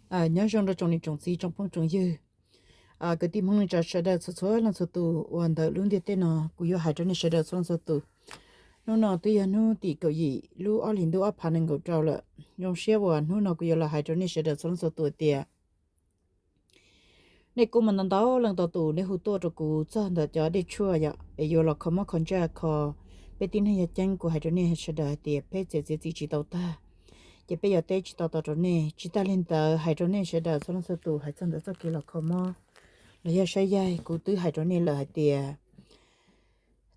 Nyob zoo rau tsoom niam tsoom txiv tsoom phooj tsoom ywg, kwv tij Hmoob neej tsa sawv daws txhua txhua leej txhua tus uas ntawm lub ntiaj teb no, kuv yuav hais rau nej sawv daws txhua leej txhua tus. Hnub no twb yog hnub tim kaum yim lub ob hlis ntuj ob phav nees nkaum rau lawm. Zoo siab uas hnub no kuv yuav los hais rau nej sawv daws txhua leej txhua tus tias nej kuj muaj ntau ntau leej ntau tus nej hu tuaj rau kuv txog ntawm cov dej tshuaj yom, es yuav los kho mob kho ntsaj kho peb tib neeg yaj ceeb. Kuv hais rau nej sawv daws hais tias peb txiav txiav txim tsis tau tag, ces peb yuav teb tsis tau tau rau nej. Tsis tag li ntawd hais rau nej sawv daws txhua leej txhua tus hais txog ntawm txoj kev los kho mob los yog saib yaig, kuv twb hais rau nej lawm hais tias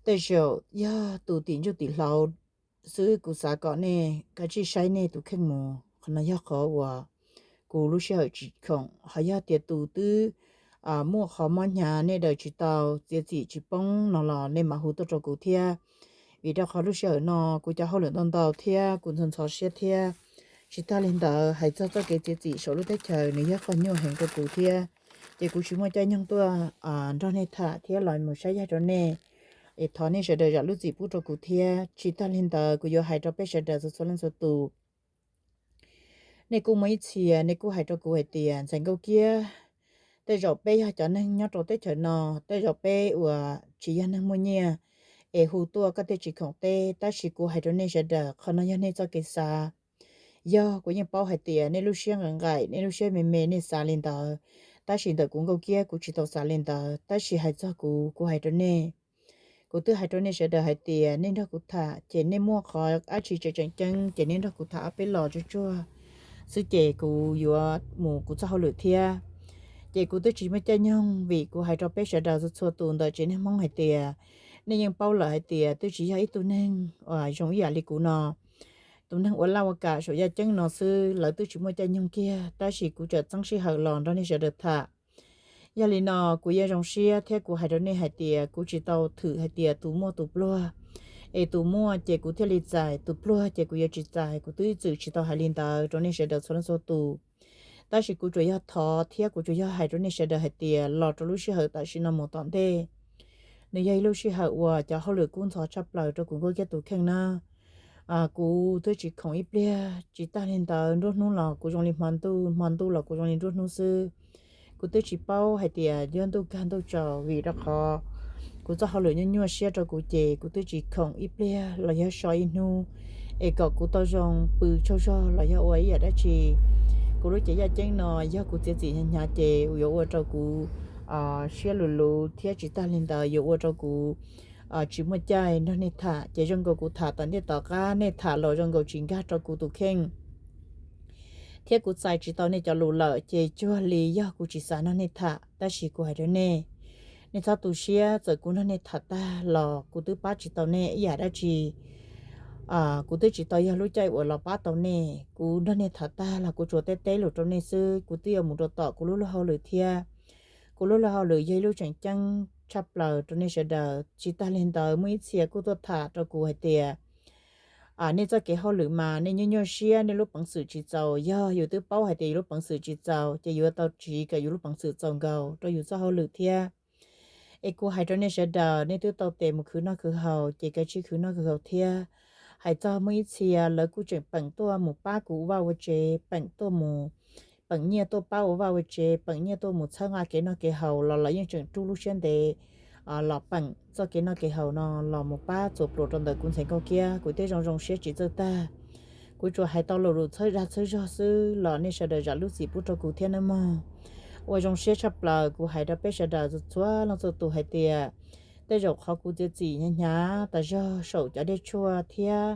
tej zaum yog tus tim ntsuj tim hlauv xwb. Kuv xav kom nej kav tsij saib nej tus kheej mus. Qhov no yog qhov uas kuv lub sij hawm tsis khoom. Ho yog tias tus twb muaj qhov mob hnyav nej daws tsis tau, txiav txim tsis poob no los nej mam hu tuaj rau kuv thiab. Vim rau qhov lub sij hawm no kuv cov hauj lwm ntau ntau thiab kuv ntxhov ntxhov siab thiab. Tsis tag li ntawd hais txog txoj kev txiav txim saum lub teb chaws nws yog qhov nyuaj heev rau kuv thiab, ces kuv tsis muaj caij nyoog tuaj nrog nej tham thiab los mus saib yaig rau nej. Es thov nej sawv daws zam lub txim pub rau kuv thiab. Tsis tag li ntawd kuv yuav hais rau peb sawv daws txhua txhua leej txhua tus. Nej kuj muaj ib txhia nej kuj hais rau kuv hais tias Ntxhais Nkauj Kiab, tej zaum peb yog cov neeg nyob rau teb chaws no, tej zaum peb uas tsis yog neeg muaj nyiaj es hu tuaj koj thiaj tsis khoom teb. Tab sis kuv hais rau nej sawv daws, qhov no yog nej txoj kev xav. Yog kuv yeej paub hais tias nej lub siab nqaim nqaim, nej lub siab me me nej xav li ntawd, tab sis ntawm kuv Nkauj Kiab kuv tsis tau xav li ntawd. Tab sis hais txog kuv, kuv hais rau nej, kuv twb hais rau nej sawv daws hais tias nej nrog kuv tham ces nej muaj qhov dab tsi tseem tseem ceeb ces nej nrog kuv tham ob peb los tsuag tsuag xwb ces kuv yuav mus kuv txoj hauj lwm thiab. Ces kuv twb tsis muaj caij nyoog, vim kuv hais rau peb sawv daws txhua txhua tus ntawm tsev neeg Hmoob hais tias nej yeej paub lawm hais tias twb tsis yog ib tug neeg uas zoo ib yam li kuv no, tus neeg ua laj ua kam saum yaj ceeb no xwb, lawv twb tsis muaj caij nyoog kiag. Tab sis kuv tseem txeeb sij hawm los nrog nej sawv daws tham. Yog li no kuv yeej zoo siab thiab kuv hais rau nej hais tias kuv tsis tau thwm hais tias tus muaj tus pluag, es tus muaj ces kuv thiaj li txais, tus pluag ces kuv yuav tsis txais. Kuv twb ib txwm tsis tau hais li ntawd rau nej sawv daws txhua leej txhua tus. Tab sis kuv tsuas yog thov thiab kuv tsuas yog hais rau nej sawv daws hais tias los rau lub sij hawm tam sim no mus tom ntej, nws yog ib lub sij hawm uas cov hauj lwm kub ntxhov tshaj plaws rau kuv Nkauj Kiab tus kheej na. Kuv twb tsis khoom ib pliag, tsis tag li ntawd nruab hnub los kuv zoo li hmo ntuj, hmo ntuj los kuv zoo li nruab hnub xwb. Kuv twb tsis paub hais tias yuav ntuj kag ntuj tsaus, vim rau qhov kuv txoj hauj lwm nyuaj nyuaj siab rau kuv ces kuv twb tsis khoom ib pliag los yog so ib hnub es kom kuv tau zoo pw tsaug zog los yog ua ib yam dab tsi. Kuv lub cev yaj ceeb no yog kuv txiav txim hnyav hnyav ces yuav ua rau kuv siab luv luv thiab tsis tag li ntawd yuav ua rau kuv tsis muaj caij nrog nej tham. Ces zoo nkaus kuv tham tom ntej tom qab, nej tham los zoo nkaus tsis nkag rau kuv tus kheej thiab kuv txais tsis tau nej cov lus lawm ces cuag li yog kuv tsis xav nrog nej tham. Tab sis kuv hais rau nej, nej txhob tu siab, txawm kuv nrog nej tham tag los kuv twb pab tsis tau nej ib yam dab tsi. Kuv twb tsis tau yog lub caij uas los pab tau nej. Kuv nrog nej tham tag los kuv tsuas teb teb lus rau nej xwb, kuv twb yuav mus rau tom kuv lub luag hauj lwm thiab. Kuv lub luag hauj lwm yog ib lub tseem ceeb tshaj plaws rau nej sawv daws. Tsis tag li ntawd muaj ib txhia kuj tuaj tham rau kuv hais tias nej txoj kev hauj lwm mas nej nyuaj nyuaj siab, nej lub peev xwm tsis txaus. Yog yus twb paub hais tias yus lub peev xwm tsis txaus ces yuav tau tsiv kom yus lub peev xwm txaus nkaus rau yus txoj hauj lwm thiab. Es kuv hais rau nej sawv daws, nej twb tau tes mus khwv noj khwv haus ces kav tsij khwv noj khwv haus thiab. Hais txog muaj ib txhia lawv kuj tseem peem tuaj mus pab kuv ua vaj ua tsev, peem tuaj mus, peem nyiaj tuaj pab ua vaj ua tsev, peem nyiaj tuaj mus txhawb nqa kev noj kev haus los lawv yeej tseem rub lub siab ntev los peem txoj kev noj kev haus no los mus pab txuas pluas rau ntawm kuv Ntxhais Nkauj Kiab. Kuv thiaj zoo zoo siab tsis txawj tag. Kuv tsuas hais tau lus lus txhawb dag txhawb zog xwb los nej sawv daws zam lub txim pub rau kuv thiab nawb mog. Ua zoo siab tshaj plaws, kuv hais rau peb sawv daws txhua leej txhua tus hais tias tej zaum qhov kuv txiav txim hnyav hnyav tas zog saum cov dej tshuaj thiab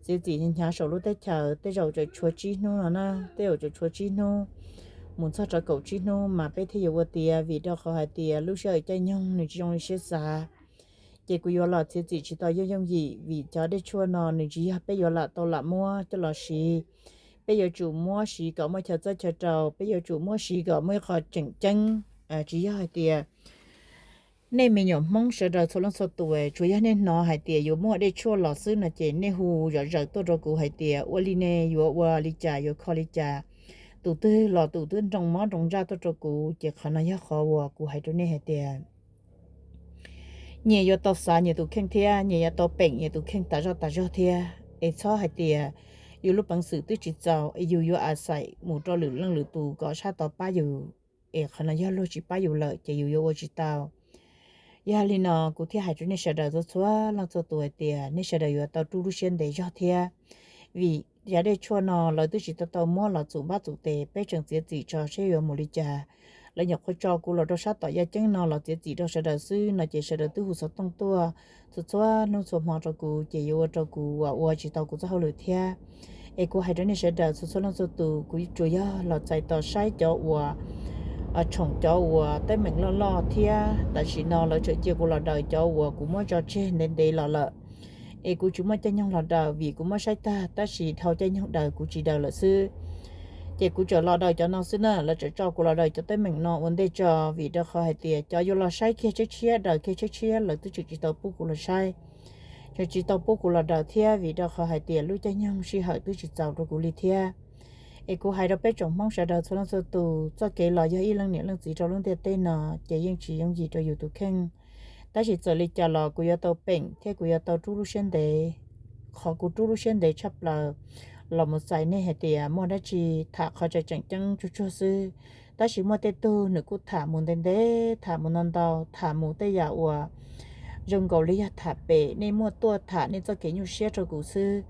txiav txim hnyav hnyav saum lub teb chaws tej zaum tseem tshuav tsib hnub no na, tej zaum tseem tshuav tsib hnub mus txog rau kaum tsib hnub mas peb thiaj yuav ua tiav, vim rau qhov hais tias lub sij hawm caij nyoog nws tsis zoo li siab xav. Ces kuv yuav los txiav txim tsis tau yooj yooj yim, vim cov dej tshuaj no nws tsis yog peb yuav lam tau lam muab coj los siv. Peb yuav tsum muab siv kom muaj chaw txawb chaw rau, peb yuav tsum muab siv kom muaj ib qho tseem ceeb. Tsis yog hais tias nej me nyuam Hmoob sawv daws txhua leej txhua tus tsuas yog nej hnov hais tias yuav muaj dej tshuaj los xwb no ces nej hu zom zaws tuaj rau kuv hais tias ua li ne yuav ua li cas, yuav kho li cas. Tus twg los tus twb nroo mob nroo ntsaj tuaj rau kuv, ces qhov no yog qhov uas kuv hais rau nej hais tias nyias yuav tau xav nyias tus kheej thiab nyias yuav tau peem nyias tus kheej tas zog tas zog thiab. Es txhob hais tias yus lub peev xwm twb tsis txaus es yus yuav a xais mus rau lwm leej lwm tus kom sab tod pab yus, es qhov no yog luag tsis pab yus lawm ces yus yuav ua tsis tau. Yog li no kuv thiaj hais rau nej sawv daws txhua txhua leej txhua tus hais tias nej sawv daws yuav tau rub lub siab ntev zog thiab, vim yav dej tshuaj no lawv twb tsis tau tau muab los txum npab txum tes, peb tseem txiav txim tso seb yuav mus li cas. Lawv nyuam qhuav tso kuv los rau sab tom yaj ceeb no los txiav txim rau sawv daws xwb no ces sawv daws twb hu xov tooj tuaj txhua txhua hnub txhua hmo rau kuv ces yuav ua rau kuv ua tsis tau kuv txoj hauj lwm thiab. Es kuv hais rau nej sawv daws txhua txhua leej txhua tus, kuv tsuas yog los txais tos saib cov uas tshoom cov uas teeb meem loj loj thiab tam sim no lawv tseem cia kuv los daws cov uas kuv muab tso tseg ntev ntev los lawm. Es kuv tsis muaj caij nyoog los daws vim kuv muab saib tag tab sis dhau caij nyoog daws kuv tsis daws lawm xwb. Ces kuv tseem los daws cov no xwb na, lawv tseem tso kuv los daws cov teeb meem no ua ntej tso vim rau qhov hais tias cov yuav los saib kiag tshiab tshiab daws kiag tshiab tshiab lawv twb tseem tsis tau pub kuv los saib, tseem tsis tau pub kuv los daws thiab vim rau qhov hais tias lub caij nyoog sij hawm twb tsis txaus rau kuv li thiab. Es kuv hais rau peb tsoom Hmoob sawv daws txhua leej txhua tus, txoj kev los yog ib leej niam leej txiv rau lub ntiaj teb no ces yeej tsis yooj yim rau yus tus kheej. Tab sis txawm li cas los kuv yuav tau peem thiab kuv yuav tau rub lub siab ntev. Qhov kuv rub lub siab ntev tshaj plaws los mus txais nej hais tias muaj dab tsi tham qhov tseem tseem ceeb tsuag tsuag xwb, tab sis muaj tej tug nws kuj tham mus ntev ntev, tham mus ntau ntau, tham mus tej yam uas zoo nkaus li yog tham pem nej muaj tuaj tham nej txoj kev nyuaj siab rau kuv xwb,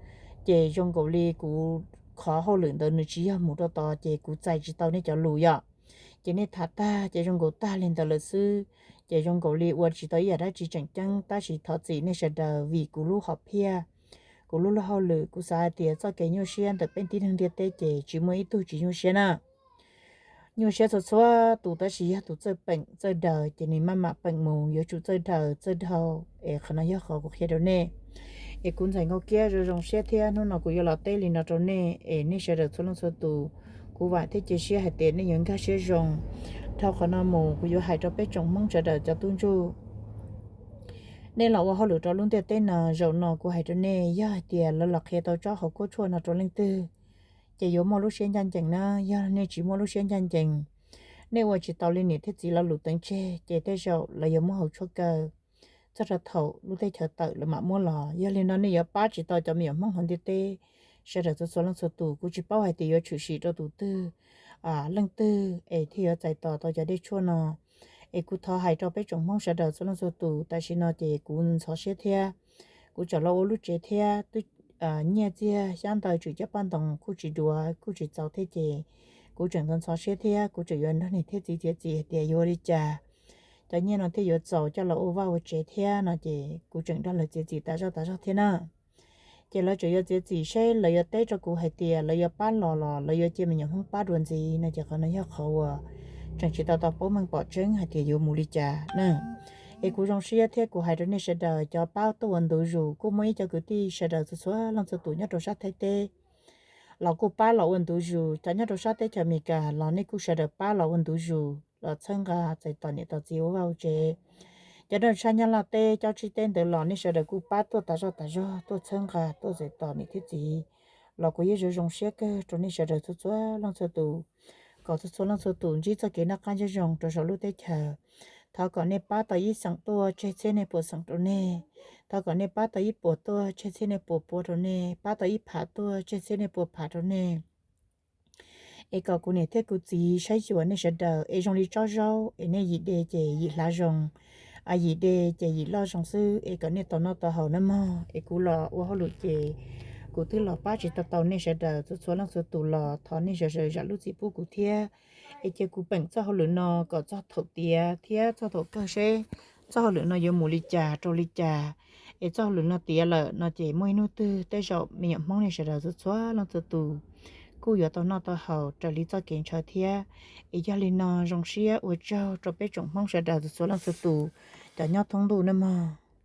ces zoo nkaus li kuv qhov hauj lwm ntawd nws tsis yog mus rau tod ces kuv txais tsis tau nej cov lus yom. Ces nej tham tag ces zoo nkaus tag li ntawd lawm xwb, ces zoo nkaus li ua tsis tau ib yam dab tsi tseem ceeb. Tab sis thov txim nej sawv daws vim kuv lub hom phiaj, kuv lub luag hauj lwm, kuv xav hais tias txoj kev nyuaj siab ntawm peb tib neeg ntiaj teb ces tsis muaj ib tug tsis nyuaj siab na. Nyuaj siab txhua txhua tus tab sis yog tus txawj peem txawj daws ces nws maj mam peem mus, yuav tsum txawj daws txawj dhau. Es qhov no yog qhov kuv qhia rau nej. Es kuv ntxhais Nkauj Kiab zoo zoo siab thiab hnub no kuv yuav los teb li no rau nej es nej sawv daws txhua leej txhua tus, kuv vam thiab cia siab hais tias nej yuav nkag siab zoo. Dhau qhov no mus kuv yuav hais rau peb tsoom Hmoob sawv daws cov tub ntsuj, nej los ua hauj lwm rau lub ntiaj teb no, zaum no kuv hais rau nej, yog hais tias lawv los qhia tau tsob hauv kuab tshuaj no rau leej twg, ces yuav muaj lub siab ncaj ncees na. Yog nej tsis muaj lub siab ncaj ncees, nej ua tsis tau li niam thiab txiv lawv lus teev tseg ces tej zaum lawv yuav muab hauv tshuaj kaw txog rau thaum lub teb chaws tawm lawv mam muab los. Yog li no nej yuav pab tsis tau cov me nyuam Hmoob hauv ntiaj teb sawv daws txhua txhua leej txhua tus. Kuv tsis paub hais tias yuav tshwm sim rau tus twg, leej twg es thiaj yuav txais tos tau cov dej tshuaj no. Es kuv thov hais rau peb tsoom Hmoob sawv daws txhua leej txhua tus, tam sim no ces kuv ntxhov siab thiab. Kuv tseem los ua lub tsev thiab, twb nyiaj txiag xyab ntawv tswm caj paj ntoos kuj tsis duav kuj tsis txaus thiab ces kuv tseem ntxhov ntxhov siab thiab kuv tseem yuav nrog niam thiab txiv txiav txim hais tias yuav ua li cas cov nyiaj no thiaj yuav txaus coj los ua vaj ua tsev thiab no ces kuv tseem nrog lawv txiav txim tas zog tas zog thiab na. Ces lawv tseem yuav txiav txim seb lawv yuav teb rau kuv hais tias lawv yuav pab los los lawv yuav cia me nyuam Hmoob pab dua ntxiv no ces qhov no yog qhov uas tseem tsis tau tau paub meej pom tseeb hais tias yuav mus li cas na. Es kuv zoo siab thiab kuv hais rau nej sawv daws cov pab tuaj ua ntu zus, kuj muaj ib co kwv tij sawv daws txhua txhua leej txhua tus nyob rau sab Thaib teb los kuj pab los ua ntu zus, cov nyob rau sab teb chaws Amelikas los nej kuj sawv daws pab los ua ntu zus los txhawb nqa txais tos niam tos txiv ua vaj ua tsev. Cov nyob rau sab Nyab Laj teb, cov Tsib teb ntawd los nej sawv daws kuj pab tuaj tas zog tas zog tuaj txhawb nqa tuaj txais tos niam thiab txiv, los kuv yeej zoo zoo siab kawg rau nej sawv daws txhua txhua leej txhua tus, kom txhua txhua leej txhua tus ntsib txoj kev noj qab nyob zoo rau saum lub teb chaws. Thov kom nej pab tau ib xeem tuaj tseg txhiab nej puas xeem rau nej. Thov kom nej pab tau ib puas tuaj tseg txhiab nej puas pua rau nej, pab tau ib phav tuaj tseg txhiab nej puas phav rau nej. Es kom kuv niam thiab kuv txiv saib xyuas nej sawv daws es zoo li tsob zaub es nej yim de ces yim hlav zoo, yim de ces yim loj zoo xwb es kom nej tau noj tau haus nawb mog. Es kuv los ua hauj lwm ces kuv twb los pab tsis tau tau nej sawv daws txhua txhua leej txhua tus los thov nej sawv daws zam lub txim pub kuv thiab. Es cia kuv peem txoj hauj lwm no kom txog thaum tiav thiab txog thaum kawg seb txoj hauj lwm no yuav mus li cas rau li cas. Es txoj hauj lwm no tiav lawm no ces muaj ib hnub twg tej zaum me nyuam Hmoob nej sawv daws txhua txhua leej txhua tus kuj yuav tau noj tau haus raws li txoj kev ntshaw thiab. Es yog li no zoo siab ua tsaug rau peb tsoom Hmoob sawv daws txhua txhua leej txhua tus cov nyob thoob ntuj nawb mog.